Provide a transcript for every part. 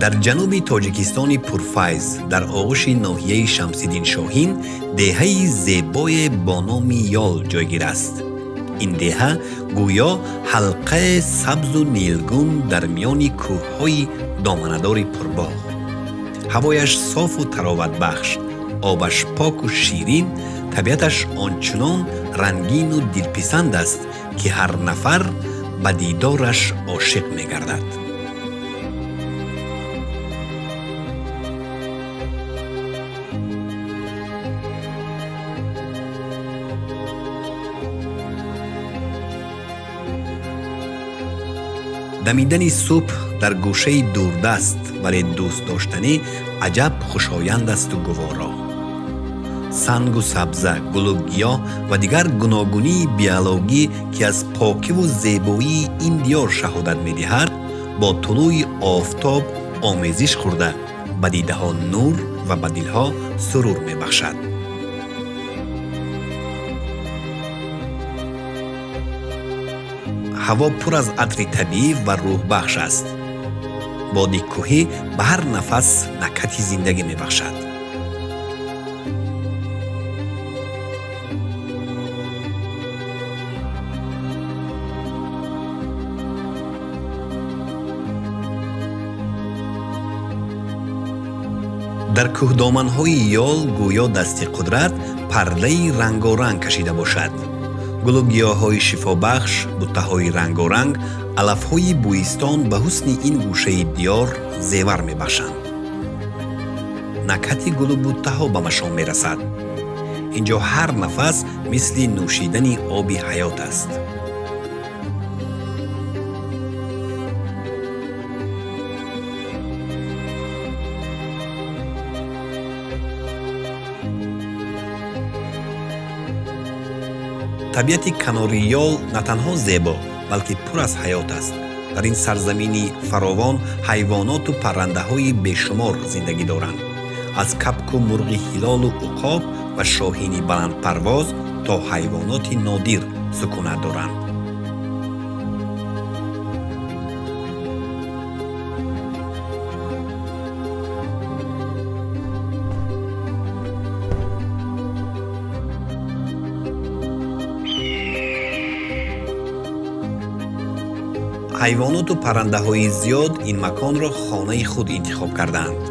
Дар ҷануби Тоҷикистони пурфайз, дар оғӯши ноҳияи Шамсиддин Шоҳин, деҳаи зебое бо номи Ёл ҷойгир аст. Ин деҳа гӯё ҳалқаи сабзу нилгун дар миёни кӯҳҳои доманадори пурбоғ. Ҳавояш софу тароватбахш, обаш поку ширин, табиаташ ончунон рангину дилписанд аст, ки ҳар нафар ба дидораш ошиқ мегардад. Дамидани субҳ дар гӯшаи дурдаст, вале дӯстдоштанӣ, аҷаб хушоянд асту гуворо. Сангу сабза, гулу гиёҳ ва дигар гуногунии биологӣ, ки аз покиву зебоии ин диёр шаҳодат медиҳад, бо тулӯи офтоб омезиш хӯрда, ба дидаҳо нур ва ба дилҳо сурур мебахшад. Ҳаво пур аз атри табиӣ ва рӯҳбахш аст. Боди кӯҳӣ ба ҳар нафас накҳати зиндагӣ мебахшад. Дар кӯҳдоманҳои Ёл гӯё дасти қудрат пардаи рангоранг кашида бошад. Гулу гиёҳҳои шифобахш, буттаҳои рангоранг, алафҳои бӯистон ба ҳусни ин гӯшаи диёр зевар мебахшанд. Накҳати гулу буттаҳо ба машом мерасад. Ин ҷо ҳар нафас мисли нӯшидани оби ҳаёт аст. Табиати канори Ёл на танҳо зебо, балки пур аз ҳаёт аст. Дар ин сарзамини фаровон ҳайвоноту паррандаҳои бешумор зиндагӣ доранд, аз кабку мурғи ҳилолу уқоб ва шоҳини баландпарвоз то ҳайвоноти нодир сукунат доранд. Ҳайвоноту паррандаҳои зиёд ин маконро хонаи худ интихоб кардаанд.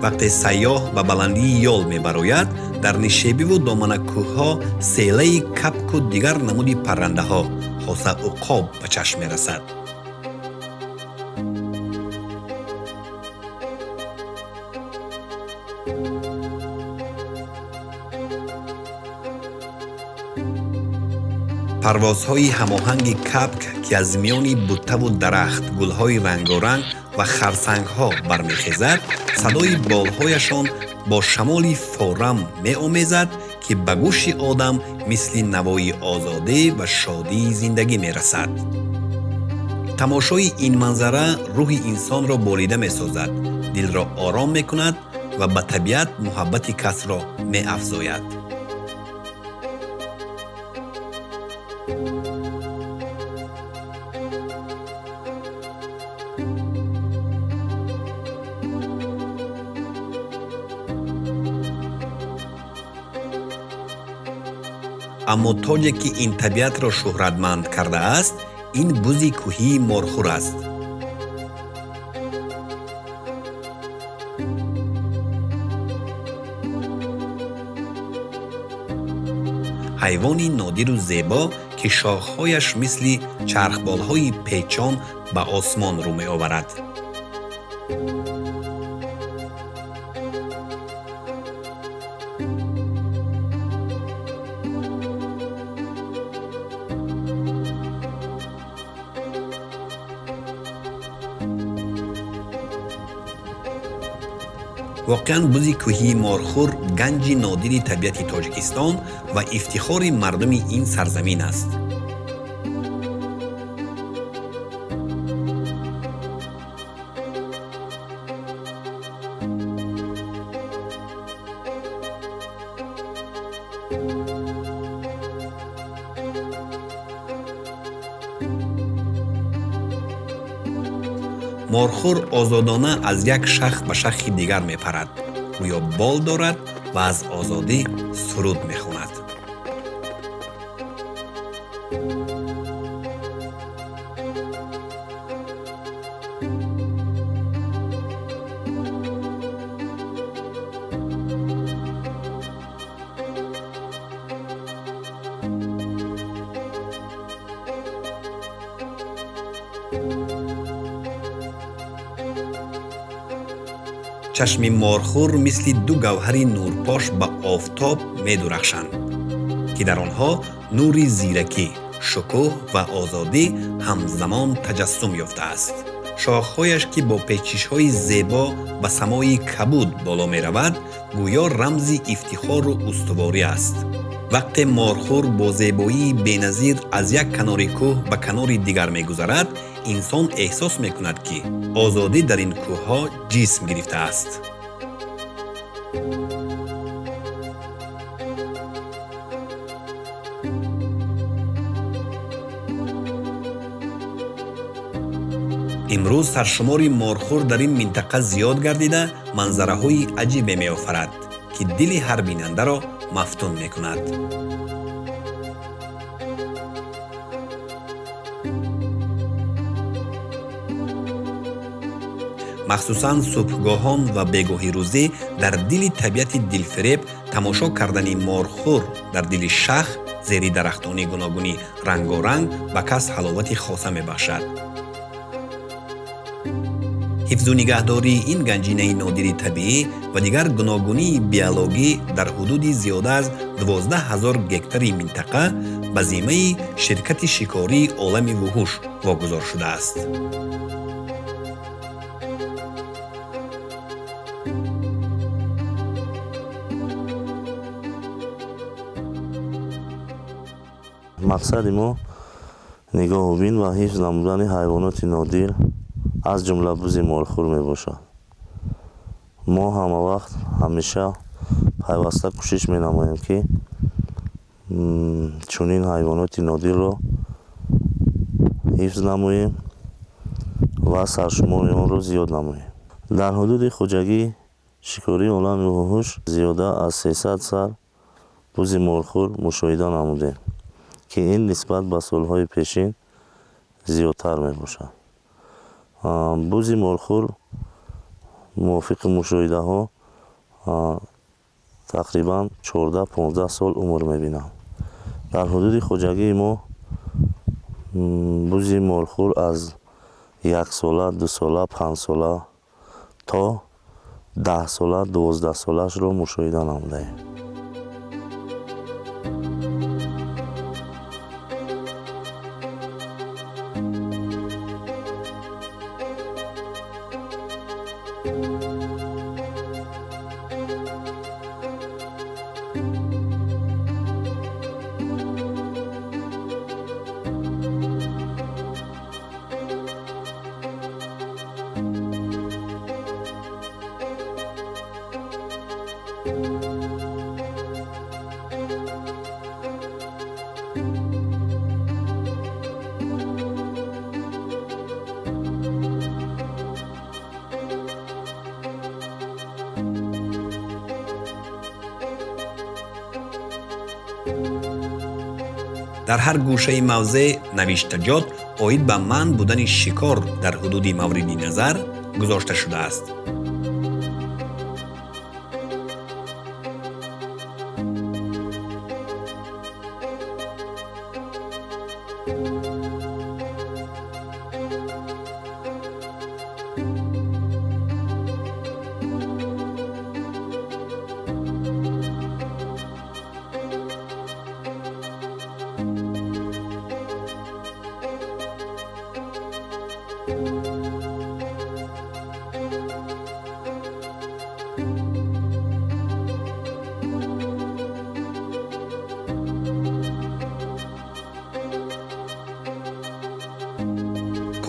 Вақте сайёҳ ба баландии Ёл мебарояд, дар нишебиву доманакӯҳҳо селаи кабку дигар намуди паррандаҳо, хоса уқоб, ба чашм мерасад. Парвозҳои ҳамоҳанги кабк, ки аз миёни буттаву дарахт, гулҳои рангоранг ва харсангҳо бармехезад, садои болҳояшон бо шамоли форам меомезад, ки ба гӯши одам мисли навои озодӣ ва шодии зиндагӣ мерасад. Тамошои ин манзара рӯҳи инсонро болида месозад, дилро ором мекунад ва ба табиат муҳаббати касро меафзояд. Аммо тоҷе, ки ин табиатро шӯҳратманд кардааст, ин бузи кӯҳии морхӯр аст. Ҳайвони нодиру зебо, ки шохҳояш мисли чархболҳои печон ба осмон рӯ меоварад. Воқеан, бузи кӯҳии морхӯр ганҷи нодири табиати Тоҷикистон ва ифтихори мардуми ин сарзамин аст. Морхӯр озодона аз як шах ба шахи дигар мепарад, гӯё бол дорад ва аз озодӣ суруд мехонад. Чашми морхӯр мисли ду гавҳари нурпош ба офтоб медурахшанд, ки дар онҳо нури зиракӣ, шукӯҳ ва озодӣ ҳамзамон таҷассум ёфтааст. Шохҳояш, ки бо печишҳои зебо ба самои кабуд боло меравад, гӯё рамзи ифтихору устуворӣ аст. Вақте морхӯр бо зебоии беназир аз як канори кӯҳ ба канори дигар мегузарад, инсон эҳсос мекунад, ки озодӣ дар ин кӯҳҳо ҷисм гирифтааст. Имрӯз саршумори морхӯр дар ин минтақа зиёд гардида, манзараҳои аҷибе меофарад, ки дили ҳар бинандаро мафтун мекунад. Махсусан субҳгоҳон ва бегоҳи рӯзӣ дар дили табиати дилфиреб тамошо кардани морхӯр дар дили шах зери дарахтони гуногуни рангоранг ба кас ҳаловати хоса мебахшад. Ҳифзу нигаҳдории ин ганҷинаи нодири табиӣ ва дигар гуногунии биологӣ дар ҳудуди зиёда аз 12 000 гектари минтақа ба зиммаи ширкати шикории Олами вуҳуш вогузор шудааст. Мақсади мо нигоҳубин ва ҳифз намудани ҳайвоноти нодир, аз ҷумла бузи морхӯр мебошад. Мо ҳамавақт, ҳамеша пайваста кӯшиш менамоем, ки чунин ҳайвоноти нодирро ҳифз намоем ва саршумори онро зиёд намоем. Дар ҳудуди хоҷагии шикории Олами вуҳуш зиёда аз 300 сар бузи морхӯр мушоҳида намудем, ки ин нисбат ба солҳои пешин зиёдтар мебошад. Бузи морхӯр мувофиқи мушоҳидаҳо тақрибан 14-15 сол умр мебинанд. Дар ҳудуди хоҷагии мо бузи морхӯр аз яксола, дусола, панҷсола то 10сола, 12солаашро мушоҳида намудаем. Дар ҳар гӯшаи мавзеъ навиштаҷот оид ба манъ будани шикор дар ҳудуди мавриди назар гузошта шудааст.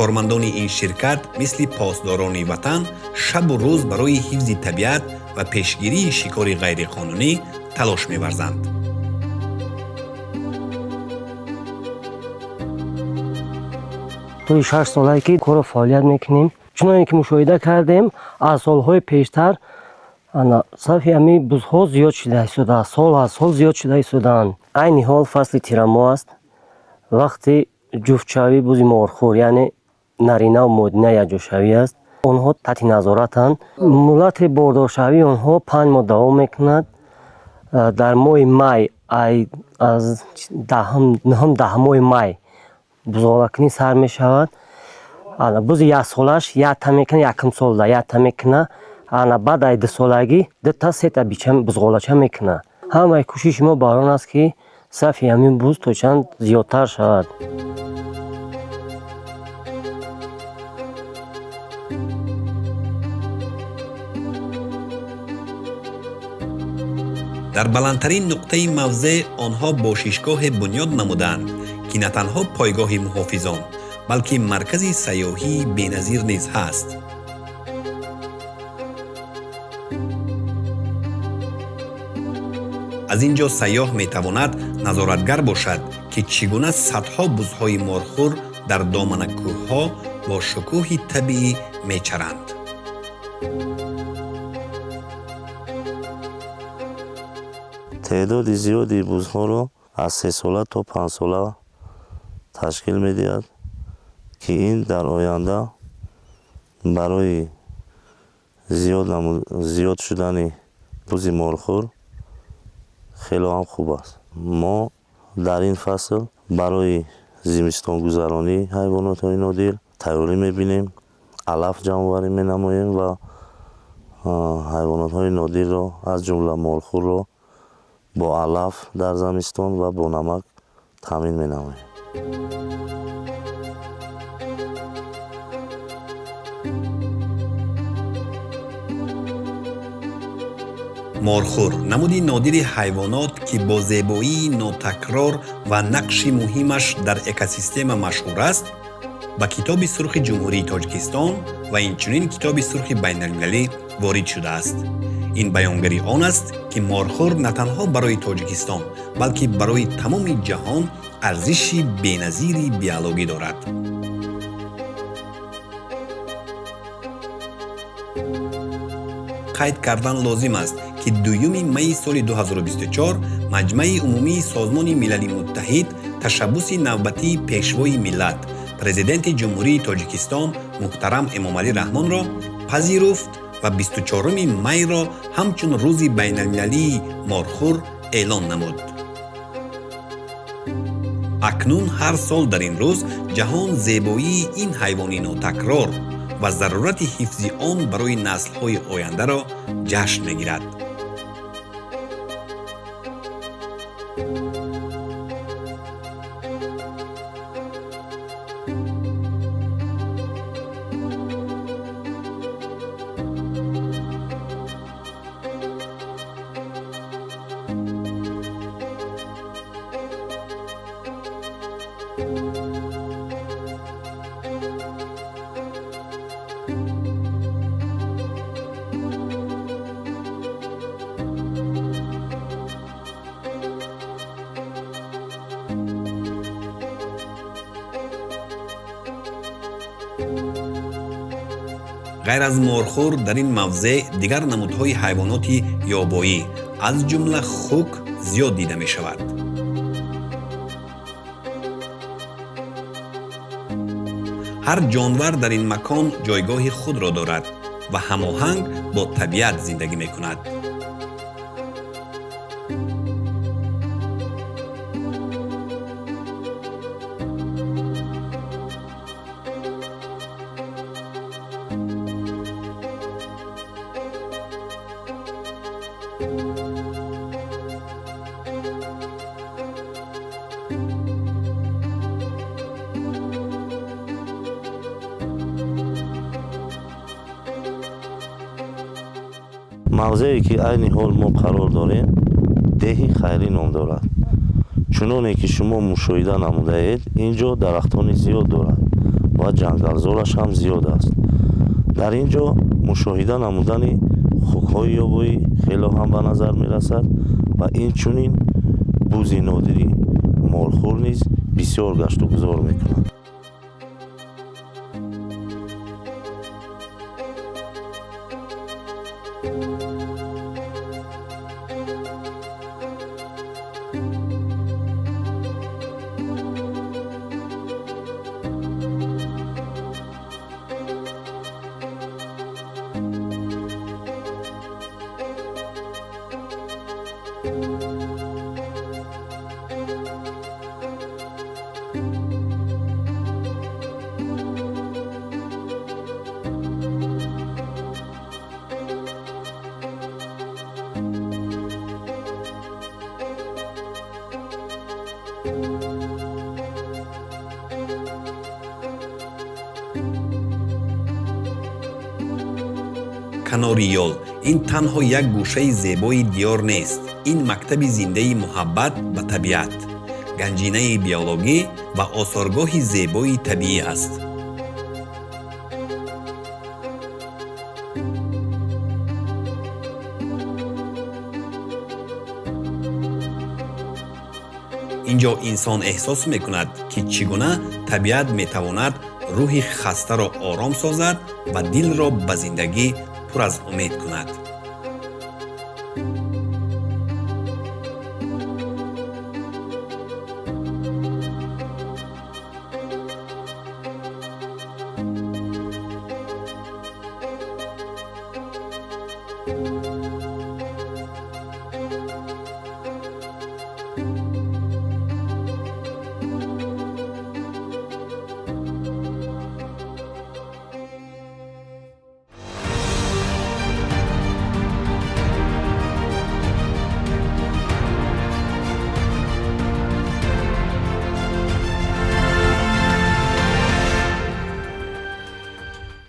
Кормандони ин ширкат мисли посдорони ватан шабу рӯз барои ҳифзи табиат ва пешгирии шикори ғайриқонунӣ талош меварзанд. Тӯли 6 солае, ки кору фаъолият мекунем, Чуноне ки мушоҳида кардем, аз солҳои пештар сафи ҳамин бузҳо зиёд шуда истодааст, сол аз сол зиёд шуда истодаанд. Айни ҳол фасли тирамоҳ аст, вақти ҷуфтшавии бузи морхӯр, яъне наринаву модина якҷошавӣ аст. Онҳо таҳти назоратанд. Муҳлати бордоршавии онҳо 5 моҳ давом мекунад. Дар моҳи май, аз нӯҳум 10 моҳи май бузғолакунӣ сар мешавад. Бузи яксолааш якта мекунад, якум солда якта мекунад. Ана баъд ай дусолагӣ дута сета бича бузғолача мекунад. Ҳамаи кӯшиши мо бар он аст, ки сафи ҳамин буз то чанд зиёдтар шавад. Дар баландтарин нуқтаи мавзеъ онҳо бошишгоҳе бунёд намуданд, ки на танҳо пойгоҳи муҳофизон, балки маркази сайёҳии беназир низ ҳаст. Аз ин ҷо сайёҳ метавонад назоратгар бошад, ки чӣ гуна садҳо бузҳои морхӯр дар доманакӯҳҳо бо шукӯҳи табиӣ мечаранд. Теъдоди зиёди бузҳоро аз 3сола то 5сола ташкил медиҳад, ки ин дар оянда барои зиёд шудани бузи морхӯр хело ҳам хуб аст. Мо дар ин фасл барои зимистонгузаронии ҳайвонотҳои нодир тайёрӣ мебинем, алаф ҷамъоварӣ менамоем ва ҳайвонотҳои нодирро, аз ҷумла морхӯрро, бо алаф дар замистон ва бо намак таъмин менамоем. Морхӯр намуди нодири ҳайвонот, ки бо зебоии нотакрор ва нақши муҳимаш дар экосистема машҳур аст, ба Китоби сурхи Ҷумҳурии Тоҷикистон ва инчунин Китоби сурхи байналмилалӣ ворид шудааст. Ин баёнгари он аст, ки морхӯр на танҳо барои Тоҷикистон, балки барои тамоми ҷаҳон арзиши беназири биологӣ дорад. Қайд кардан лозим аст, ки 2 майи соли 2024 Маҷмаи умумии Созмони Милали Муттаҳид ташаббуси навбатии Пешвои миллат, Президенти Ҷумҳурии Тоҷикистон муҳтарам Эмомалӣ Раҳмонро пазируфт ва 24 майро ҳамчун Рӯзи байналмилалии морхӯр эълон намуд. Акнун ҳар сол дар ин рӯз ҷаҳон зебоии ин ҳайвони нотакрор ва зарурати ҳифзи он барои наслҳои ояндаро ҷашн мегирад. Ғайр аз морхӯр, дар ин мавзеъ дигар намудҳои ҳайвоноти ёбоӣ, аз ҷумла хук, зиёд дида мешавад. Ҳар ҷонвар дар ин макон ҷойгоҳи худро дорад ва ҳамоҳанг бо табиат зиндагӣ мекунад. Мавзее, ки айни ҳол мо қарор дорем, деҳи Хайрӣ ном дорад. Чуноне ки шумо мушоҳида намудаед, ин ҷо дарахтони зиёд дорад ва ҷангалзораш ҳам зиёд аст. Дар ин ҷо мушоҳида намудани хукҳои ёбоӣ хело ҳам ба назар мерасад ва инчунин бузи нодири морхӯр низ бисёр гаштугузор мекунад. Канори ёл ин танҳо як гӯшаи зебои диёр нест, ин мактаби зиндаи муҳаббат ба табиат, ганҷинаи биологӣ ва осоргоҳи зебои табиӣ аст. Инҷо инсон эҳсос мекунад, ки чӣ гуна табиат метавонад рӯҳи хастаро ором созад ва дилро ба зиндагӣ пур аз умед кунад.